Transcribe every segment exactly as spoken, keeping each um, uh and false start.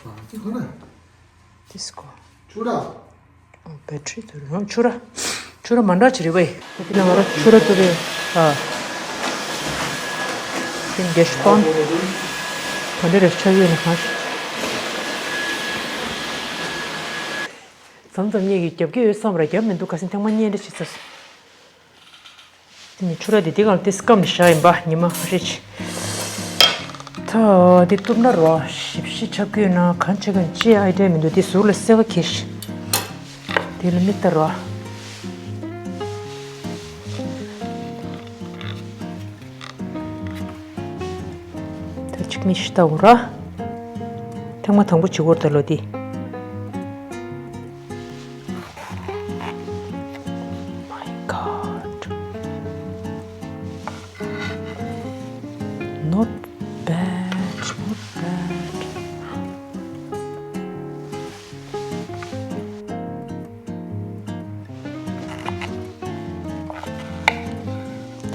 ཨ་ཙི་ཁོ་ན། ཏིས་ཀོ། ཆུ་ར། ཨོ་བེ་ཊི་རི་དུ་རུང་ཆུ་ར། ཆུ་ར་མ་འདྲ་ཅི་རེད་བས། ཏི་ལ་ང་ར་ཆུ་ར་དུ་རེད། ཨ། ཏིན་གེ་ཤི་པང་། ག་འདྲ་རེད་ཆ་ཡོད་ནི་གང་ཞིག་མཚམས་མཚམས་ངེད་ཀྱིས་རྒྱབ་ཀྱི་ཡོད་བསམ་ར་རྒྱབ་མི་འདུག་ཁ་སང་ཐེངས་མ་གཉིས་འདྲ་བྱེད་ཚར་སོང་། དེ་ནི་ཆུ་ར་དེ་དེ་གང་ལ་དེ་སྐམ་ནས་བཞག་ཡིན་པ་ཉི་མ་ཧ་རེ་ཆེ། ད་དེ་གཏུབ་ན་རོ་ཞིབ་ཞིབ་ཆགས་ཀྱི་ཡོད་ན་གང་བྱེད་གང་ཅི་ཨའི་ཌི་ཡ་མི་འདུག་དེ་ཟུར་ལ་སེ་བ་ཁེ་ཤི། དེ་ལ་མིག་ལྟ་རོ། ད་ཅིག་མིག་ཤི་ལྟ་འོ་ར། ཐེངས་མ་དང་པོ་བྱེད་སྐོར་ད་ལོ་དེ། My God. Not bad, not bad.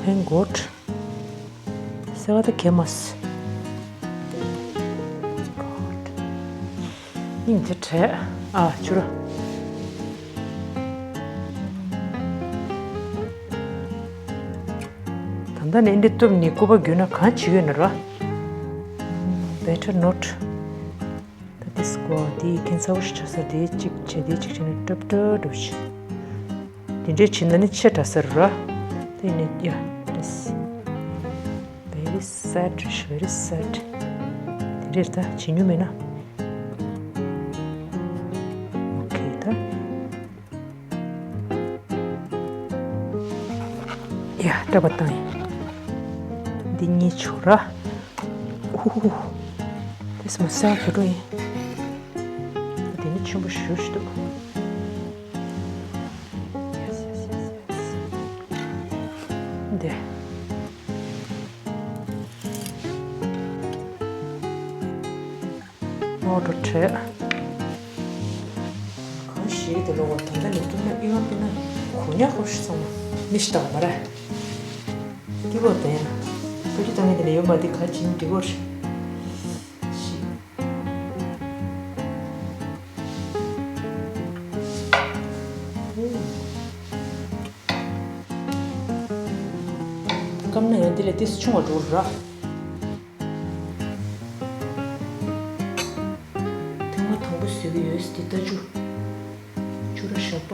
Thank God. སེ་བ་ད་གེ་མ་སི། སྙིང་རྗེ་བྲལ། ཨ་ཆུ་ར། ད་ལྟ་ནས་འདི་གཏུབ་ནས་སྐུད་པ་བརྒྱུས་ན་གང་བྱེད་ཡོད་ན་ར། Better not. ད་དེ་སྐོར་དེ་ཁྱད་མཚར་པོ་ཞིག་ཆགས་ས་རེད། གཅིག་བྱས་དེ་གཅིག་བྱས་ནས་ཏྲབ་ཏྲབ་འགྲོ་ཞིག་དེ་འདྲས་བྱས་ན་ནི་ཆེ་དྲགས་ས་རེད་ར། དེ་ནས་ཡ་དེ་very sad, very sad. དེ་འདྲས་ད་བྱེད་མྱོང་མེད་ན། ཨོ་ཁེ་ད། ཡ་སྐྲ་བ་བཏང་ཡིན། འདི་གཉིས་ཆོག་ར། ཨུ་ཧུ། དེ་སྨ་སེ་བ་གྱོད་འགྲོ་ཡིན། འདི་ནི་ཆེན་པོ་ཞེ་ཞིག་འདུག Yes, yes, yes, yes. འདི། ནོར་འགྲོ་བྲལ། གང་ཞིག་དེ་ལོ་བ་ད་ལྟ་ནས་བཏུབ་ན་ཨི་བ་པི་ན་གོ་ཉག་ཁོ་ཤི་སོང་མ་མི་ཤི་ཏག་མ་ར། ཏི་བོ་དེ་ཡང་ཕ་ཅི་ཏང་ངེ་དེ་ལས་ཡོད་མ་དེ་ག་ཅིན་འགྲིག་གོ་ཤི། ཤི། སྐམ་ན་ཡང་དེ་ལས་ཏིས་ཆུང་བ་འགྲོ་ར། ཐེངས་མ་དང་པོ་བཟོས་ཀྱི་ཡོད་སྲིད་ད་ཅུ། ཅུ་ར་ཞོགས་པ།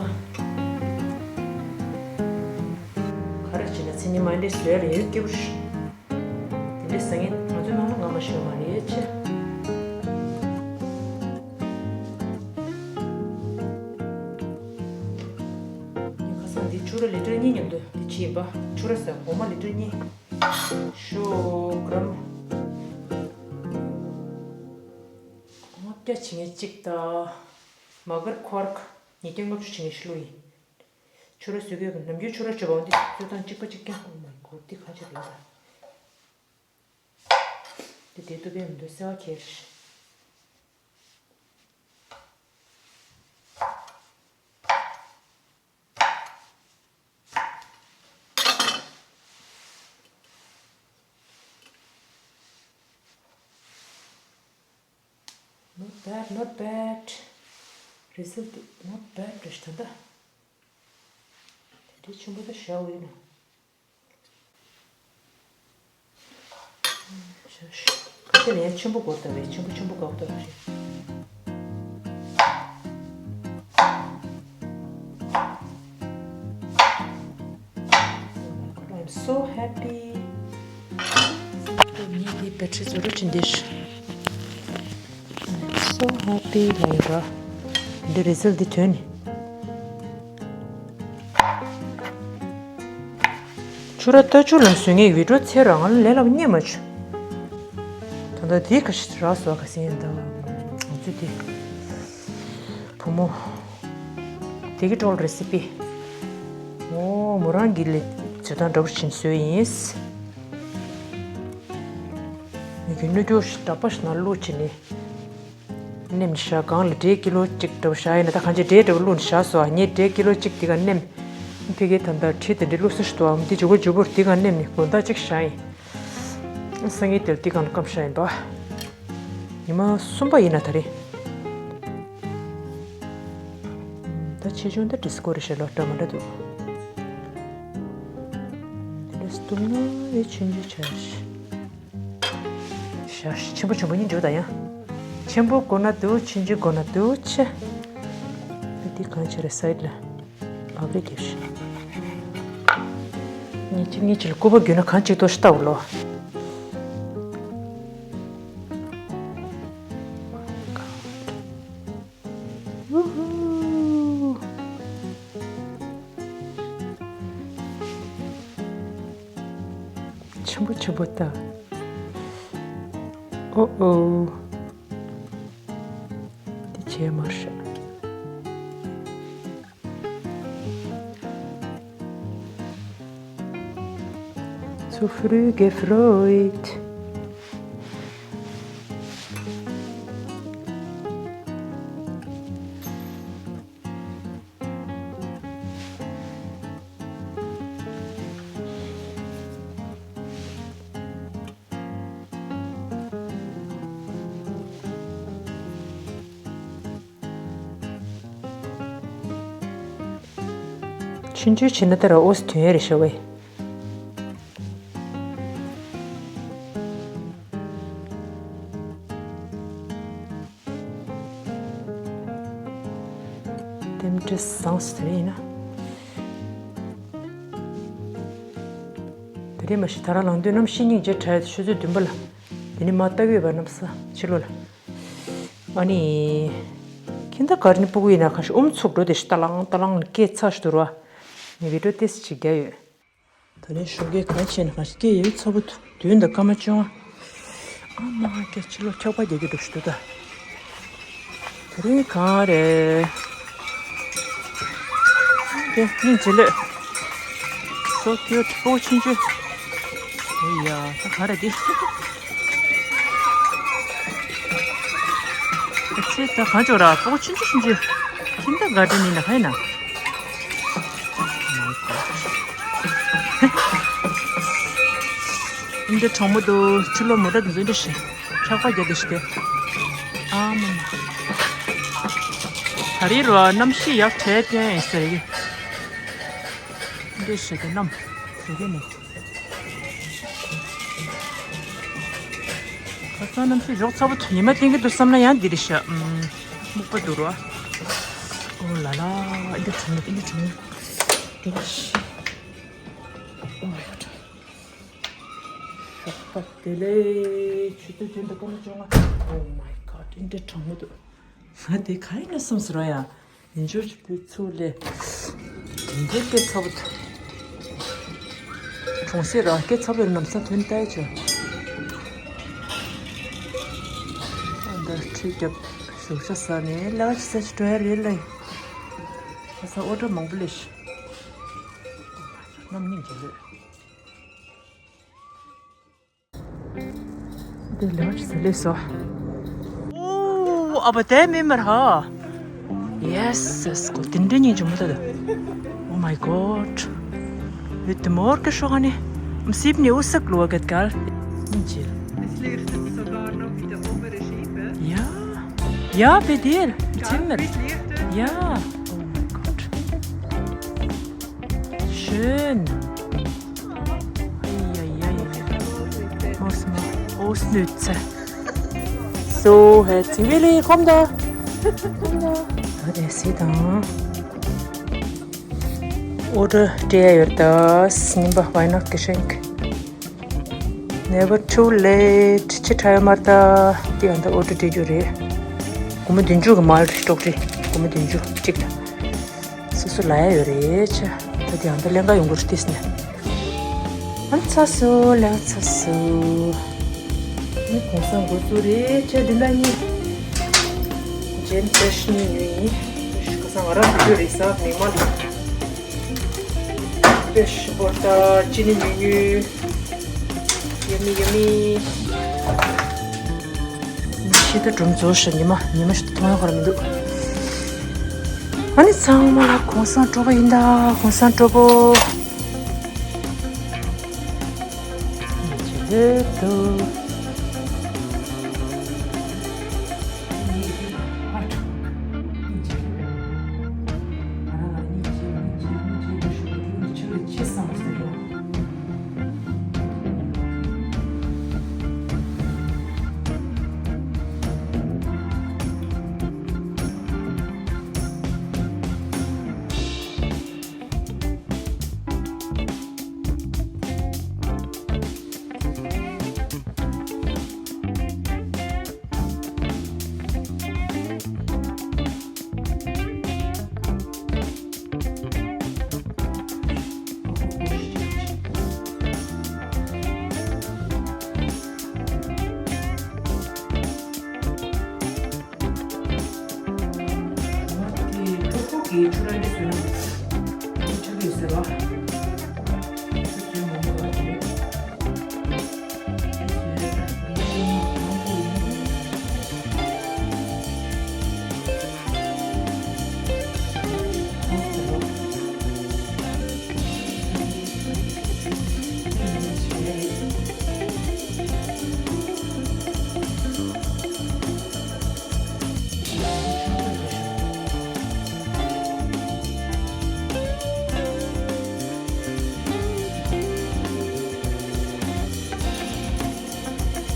ག་རེ་བྱས་ན་མཚན་ཉིན་མ་འདྲེ་བཟོས་རེ་ཡོད་སྐྱིད་པོ་ཞིག་དེ་འདྲའི་ཟ་ངེ་ང་ཚོའི་ནང་ལ་ང་མ་ཞོན་མ་རེད་ཆེ། ངས་ཁ་སང་འདི་ཆུ་ར་ལི་ཊར་གཉིས་མཉམ་དུ་འདི་བྱས་ཡིན་པ། ཆུ་ར་ཟ་འོ་མ་ལི་ཊར་གཉིས། ཤོག་གྲམ། འོ་མ་བརྒྱ་བྱེད་ངེས་གཅིག་དང་། མ་གར་ཁོར་ཉིས་བརྒྱ་ལྔ་བཅུ་བྱེད་ངེས་ཤི་ལུ་ཡིན། ཆུ་ར་བཟོས་གོས་ནམ་རྒྱུན་ཆུ་ར་བྱོས་པའང་འདི་བཟོས་སྟངས་གཅིག་པ་གཅིག་རྐྱང་། Oh my God, འདི་ག་ཅི་རེད་ད། འདི་དེ་ཏུ་བེམ་འདུག་སེ་བ་ཁྱེར། Not bad, not bad. Result not bad རེད་ད་ལྟ། དེ་འདྲའི་ཆེན་པོ་ད་བཞག་འོས་ན། ཁ་ཤས་ལ་ཡང་ཆེན་པོ་དགོས་ལྟ་བས་ཆེན་པོ་ཆེན་པོ་དགོས་ལྟ་བས། I'm so happy. ངས་འདི་བེ་ཊི་རི་བཟོ་རོགས་བྱེད་འདི། I'm so happy ལ་ཡོད་ར། འདི་རི་ཛལ་འདི་ཐོན་ནི། ཆུ་ར་ལྟ་ཆུ་ལ་བཟོས་ངེས་བི་ཌིའོ་ཚེ་རང་ལ་ལས་སླ་པོ་རྙེད་མ་བྱུང་། ད་ལྟ་འདི་ག་ཞིག་རག་སོ་ག་སེང་ད། ང་ཚོས་འདི། བུ་མོ། དེ་གི་ཀྲོལ་རེ་སི་པི། ཨོ་མོ་རང་གི་ལས་བྱེད་སྟངས་འདྲ་པོ་ཞིག་བཟོས་ཡིན། ཡུན་ནུ་སྐྱོ་ཞིག་འདྲ་པ་ཞིག་ན་བླུགས་བྱས་ནས། མནན་བཞག་སྒང་ལ་འབྲས་ཀི་ལོ་གཅིག་འདྲ་པོ་བཞག་ཡིན་ན་ད་གང་ཅི་འབྲས་འདྲ་པོ་བླུགས་ནས་བཞག་སོ། ངས་འབྲས་ཀི་ལོ་གཅིག་དེ་ག་མནན། ཕ་གིའི་ད་ལྟ་ཁྲི་དེ་འདྲའི་བླུགས་ས་ཞིག་འདུག་ཨ། འདི་འཇུ་གུ་འཇུ་བུར་དེ་ག་མནན་ནས་དགོང་དག་གཅིག་བཞག་ཡིན། སང་ཉིན་དེར་འདི་གང་ལ་སྐམ་བཞག་ཡིན་པ། ཉི་མ་གསུམ་པ་ཡིན་ན་ད་རེད། ད་ཆེ་ཆུང་ད་འདྲ་སྐོར་རེ་ཞིག་ལོ་འདྲ་མི་འདྲ་འདུག་དེ་འདྲ་སྟོང་ན་རེ་ཆུང་ཆུང་ཆ་ཞིག་ཞག་ཆེན་པོ་ཆེན་པོ་གཉིས་འཇོག་ད་ཡང་། ཆེན་པོ་དགོས་ན་འདུག་ཆུང་ཆུང་དགོས་ན་འདུག་ཆེ། འདི་གང་བྱས་རེད་སའིད་ལ། བག་རེ་རྒྱབ་ཤིག་ངས་ཅི་ངས་ཅི་ལ་སྐུད་པ་བརྒྱུས་ན་གང་ཅིག་ཏོ་ཤི་ལྟ་འོ་ལོ། ཝུ་ཧུ། ཆེན་པོ་ཆེན་པོ་ལྟ། ཨོ་ཨོ། འདི་བྱས་མ་ཧྲ། Zu früh gefreut. ཆུང་ཆུང་བྱས་ན་ད་ར་ཨོ་སི་དོན་ཡོད་རེད་ཤག་ཝེ། དེ་འདྲ་བཟང་སུ་དེ་རིང་ཡིན་ན། དེ་རིང་མ་གཞི་ད་རང་ལངས་དུས་གནམ་གཤིས་སྙིང་རྗེ་དྲག་ཆུ་ཚོད་བདུན་པ་ལ། དེ་ནི་མ་ལྟ་གི་ཡོད་པ་གནམ་ས་ཕྱི་ལོགས་ལ། ཨ་ནི། ཁྱིམ་ད་གར་ནི་སྤུ་གུ་ཡིན་ན་གང་ཞིག་ཨུམ་ཚུགས་འགྲོ་དེ་ཞིག་ཏ་ལང་ཏ་ལང་སྐད་ཚ་ཞིག་འདུག་ར། ངས་བི་ཌིའོ་ཏོག་ཙམ་ཅིག་རྒྱག་ཡོད། ད་རེས་ཞོགས་ཀས་གང་བྱས་ན་གང་ཞིག་སྐད་ཡོད་ཚ་པོ་འདུག་བདུན་དང་སྐར་མ་བཅོ་ལྔ། ཨ་མ་སྐད་ཕྱི་ལོགས་འཁྱག་པ་རྒྱག་གི་འགྲོ་ཞིག་འདུག་ད། དེ་རིང་གང་རེད། དེ་སྙིང་རྗེ་ལོས། So cute. ཕྲུ་གུ་ཆུང་ཆུང་། ཨེ་ཡ་ད་ག་རེད་འདི། ཨ་ཙི་ད་གང་བྱོས་ར་ཕྲུ་གུ་ཆུང་ཆུང་ཆུང་ཆུང་། ཁྱིམ་ད་ག་འདྲ་ནི་ན་ག་ཡིན་ན། འདི་གྲང་མོ་འདུག་ཕྱི་ལོགས་མོ་ཊ་འདི་ཚོ་འདི་ཞིག་འཁྱག་པ་རྒྱག་འདི་ཞིག་དེ། ཨ་མ་མ། ད་རེས་རོ་གནམ་གཤིས་ཡག་གྲས་སྟོན་ཡིན་ཟེར་གི། འདི་ཞིག་གི་གནམ། དེ་གི་ནི། ཁ་སང་གནམ་གཤིས་ཞོག་ཚ་པོ་ཉི་མ་བསྟན་གི་འདུག་བསམ་ན་ཡང་འདི་རེད་ཤག་ཨུམ། སྨུག་པ་འདུག་རོ། ཨོ་ལ་ལ། འདི་གྲང་མོ་འདི་གྲང་མོ། འདི་ཞིག་ཨོ་མའི་གོཌ། ཞོགས་པ་བདེ་ལེགས། ཆུ་ཚོད་བདུན་དང་སྐར་མ་བཅོ་ལྔ། Oh my god. འདི་འདྲ་གྲང་མོ་འདུག་ང་དེ་ག་ཡིན་ན་བསམ་ཟེར་བ་ཡ། ཡིན་ཆོག་ཆུ་ཚོད་ཚུགས་ལས། དེ་འདྲའི་སྐད་ཚ་པོ་འདུག་གྲོང་གསེབ་ར་སྐད་ཚ་པོ་ལམ་སང་ཐོན་ལྟ་ཡི་ཆོག་ཨ་འདྲ་ཁྲིད་རྒྱབ་ཞོགས་ཇ་ཟ་ནས་ལ་ཅི་ཟ་ཅི་འགྲོ་ཡ་རེད་ལ། ཁ་སང་ཨོ་ཌར་མང་པོ་ལས་ཤི། གནམ་སྙིང་རྗེ་ལོས། འདི་ལོ་ཟི་ལེ་སོ། ཨོ་ཨ་བ་དེ་མེ་མར་ཧ། Yes, yes. ཀོ་དེ་འདྲ་ཉིན་ཅུང་མོ་ད། Oh my god. Wird morgen schon eine um sieben Uhr rausgeschaut, gell? Es leuchtet sogar noch in der oberen Scheibe. Ja. Ja, bei dir im Zimmer. Ja. Oh mein Gott. Schön. Eieiei. Muss man ausnützen. So, herzlich willkommen da. Komm da. Da ist sie da. Oder der das, nimm doch Weihnachtsgeschenk. Never too late. ཕྱི་དྲགས་ཡོད་མ་རེད་ད། འདི་ཡང་ད་ཨོ་ཌར་སྤྲད་རྒྱུ་རེད། སྒོར་མོ་བདུན་ཅུ་གི་མལ་ཊི་ཊོག་ཊི། སྒོར་མོ་བདུན་ཅུ་གཅིག་ལ། སོ་སོ་ལ་ཡ་ཡོད་རེད་ཆ། ད་འདི་ཡང་ད་ལེན་ག་ཡོང་གི་རེད་ཏིས་ནས། ཨ་ཚ་སོ་ལེ་ཚ་སོ། ནི་གོང་ས་འགོ་ཚུགས་རེད་ཆ་འདི་ན་ནི། ཇེན་ཕེ་ཤི་ནི་ཉོས་ཡིན། ཁ་སང་ང་རང་བི་ཌིའོ་རེད་ས་མིག་དམར་ལ། Fresh butter, chili menu. Yummy, yummy. ཤི་ད་སྒྲུང་རྫོགས་ཤག་ཉི་མ་ཉི་མ་ཞིག་མཐོང་ཡག་ཁོ་ར་མི་འདུག་ཨ་ནི་ཚང་མ་ལ་གོང་ས་སྤྲོ་པོ་ཡིན་ད་གོང་ས་སྤྲོ་པོ། ཇེ་ལེ་ཏོ། དེ་ཆུ་ར་འདི་ཚོས་ཆུ་ཆག་གི་ཟེར་བ། ཆུ་ཚོས་མ་མོ་ར་དེ།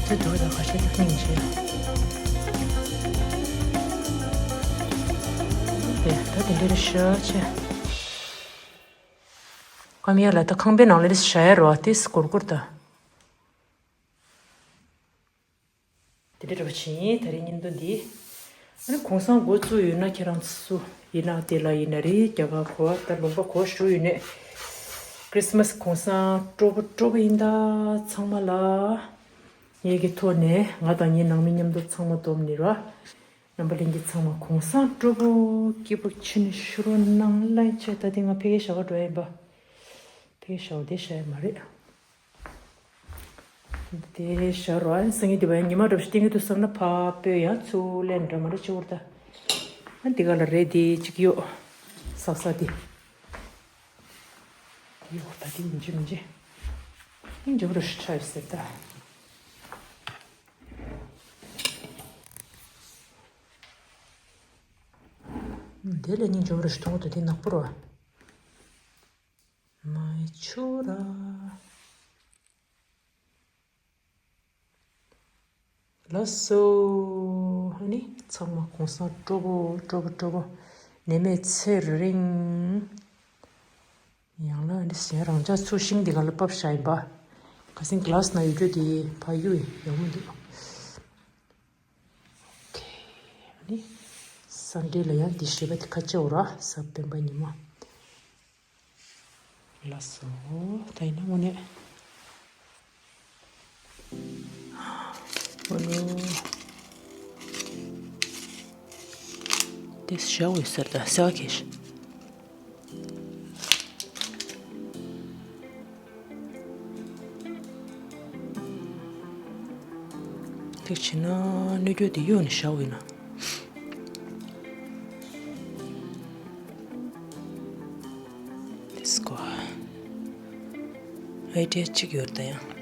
ཁྱེད་འགྲོ་དང་ཁ་ཤས་ཀྱི་སྙིང་རྗེ། ཨེ། ད་དེ་འདྲ་རེད་ཤག་ཆེ། ཀམ་ཡ་ལ་ད་ཁང་པའི་ནང་ལ་རེས་བཞག་ཡ་རོ། ཏིས་གུར་གུར་ད། དེ་འདྲ་རེད་པ་ཕྱིན། ད་རེས་བརྙན་ཐུང་འདི། ཨ་ནི་གུང་སེང་འགོ་བཙུགས་ཡོད་ན། ཁྱེད་རང་ཚོ་ཡིན་ན་དེ་ལ་ཡིན་ན་རེད། རྒྱ་གར་གོ་བ་ད་ལུང་པ་གོ་ཞུ་ཡོད་ནས། ཁྲིས་མས་གུང་སེང་སྤྲོ་པོ་སྤྲོ་པོ་ཡིན་ད། ཚང་མ་ལ་ངེད་ཀྱི་ཐོག་ནས། ང་དང་ངའི་ནང་མི་མཉམ་དུ་ཚང་མ་བསྡོམས་ནས་ར། རྣམ་པ་ལྷན་རྒྱས་ཚང་མ་གུང་སེང་སྤྲོ་པོ་སྐྱིད་པོ་བྱས་ནས་བཞུགས་རོགས་གནང་ལན་ཆེ། ད་དེ་ང་ཕ་གིར་བཞག་ག་འགྲོ་ཡ་ཡིན་པ། ཕ་གིར་བཞག་དེ་བཞག་ཡ་མ་རེད། དེ་བཞག་རོགས། ཨ་ནི་སང་ཉིན་དེ་བ་ཡང་ཉི་མ་འདྲ་པོ་ཞིག་བསྟན་གྱི་འདུག་བསམ་ན་ཕར་སྤོས་ཡ་ཚུར་ལེན་འདྲ་མ་འདྲ་བྱེད་འོར་ད། ཨ་འདི་ག་ལ་རེད། དེ་གཅིག་གཡོག་ས་ས་དེ། དེ་གཡོག་ད་དེ་ཡིན་གཅིག་མིན་གཅིག་སྙིང་རྗེ་པོ་རུ་ཤི་ཁྲ་ཡོད་ཟེར་ད། དེ་ལས་སྙིང་རྗེ་པོ་རུ་ཤི་མཐོང་གི་འདུག་དེ་ནག་པོ་རུ། མ་ཆུ་ར། ལགས་སོ། ཨ་ནི་ཚང་མ་གུང་སེང་སྤྲོ་པོ་སྤྲོ་པོ་སྤྲོ་པོ། ནད་མེད་ཚེ་རིང་། ཡང་ན་ཨ་ནི་གཞན་རང་ཅག་ཚོ་ཤིང་འདི་ག་ལ་ཕབ་བཞག་ཡིན་པ། ཁ་སང་གི་ལཱས་ན་ཡོད་རྒྱུ་དེ་ཕ་གཡུ་ཡིན་ཡག་མོ་འདུག་ཨ་ནི་སན་ཌེ་ལ་ཡང་འདི་བཞེས་པ་དེ་ཁ་ཆེའོ་ར། གཟའ་སྤེན་པ་ཉི་མ། ལགས་སོ། ད་ཡིན་ན་དངོས་གནས། ཨོ་ནོ། དེ་ཞའོ་ཡི་ཟེར་ད་སེ་བ་ཁེ་ཤི། དེ་བྱས་ན་སྣོད་རྒྱུ་དེ་གཡུག་ནས་བཞག་ཡིན་ན། དེ་སྐོར་ཨའི་ཌི་ཡ་གཅིག་ཡོད་ད་ཡང་།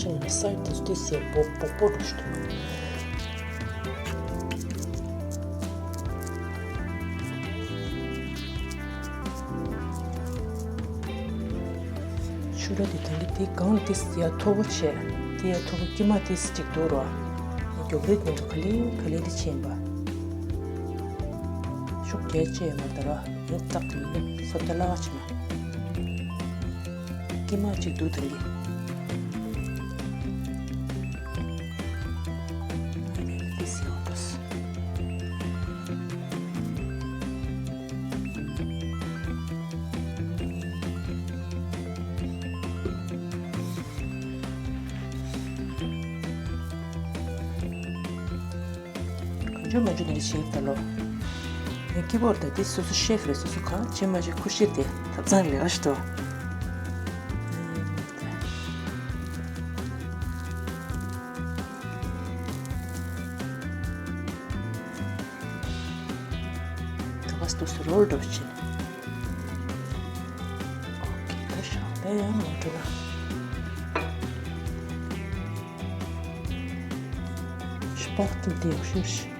ཅིག་ནས་སའི་ཏིས་ཏིས་ཡ་སྦོག་སྦོག་སྦོག་འགྲོ་ཞིག་འདུག་ཆུ་ར་དེ་དང་གི་དེ་གང་ཏིས་ཡ་མཐོ་པོ་བྱས། དེ་ཡ་མཐོ་པོ་དཀྱིལ་མ་ཏིས་གཅིག་འདུག་རོ། མགྱོགས་རིགས་དེ་ཚོ་ག་ལེ་ག་ལེ་དེ་ཕྱིན་པ། ཤུགས་རྒྱས་བཅས་མ་ད་ར། ཡོད་རྟགས་ཀྱི་ཡིན་ན་སོ་ད་ལ་བ་ཆེ་མ། དཀྱིལ་མ་གཅིག་འདུག་དང་གི། ཨ་ནི་ཏིས་ཡ་འོ་ཏོས། གང་བྱུང་མ་བྱུང་འདི་བྱེད་ད་ལོ། ངས་ཀི་བོར་ད་འདི་སོ་སོ་ཤེ་ཕི་རེད། སོ་སོ་གང་བྱེད་མ་བྱེད་ཁུར་ཤེས་ཏེ་ཐབ་ཚང་ལས་ཨ་ཤི་ཏོ། ད་བ་སྟོ་སུ་རོལ་འགྲོ་ཕྱིན། ཨོ་ཁེ། ད་ཤག་ད་ཡང་མ་འགྲོ་ལ། སྤག་ཏུ་དེ་ཤུར་ཤི།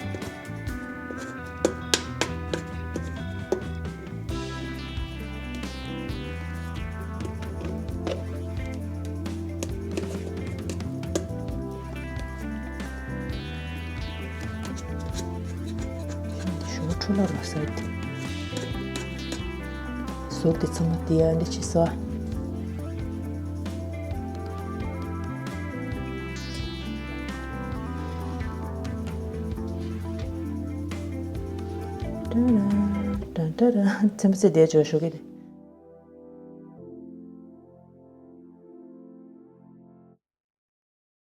ལོ་རོ་སོད། ཟུར་དེ་ཚང་མ་དེ་ཡ་འདི་ཆི་སོ། ཏ་ར་ཏ་ར། ཚེམ་སེ་དེ་ཅོ་ཞོག་གི་དེ།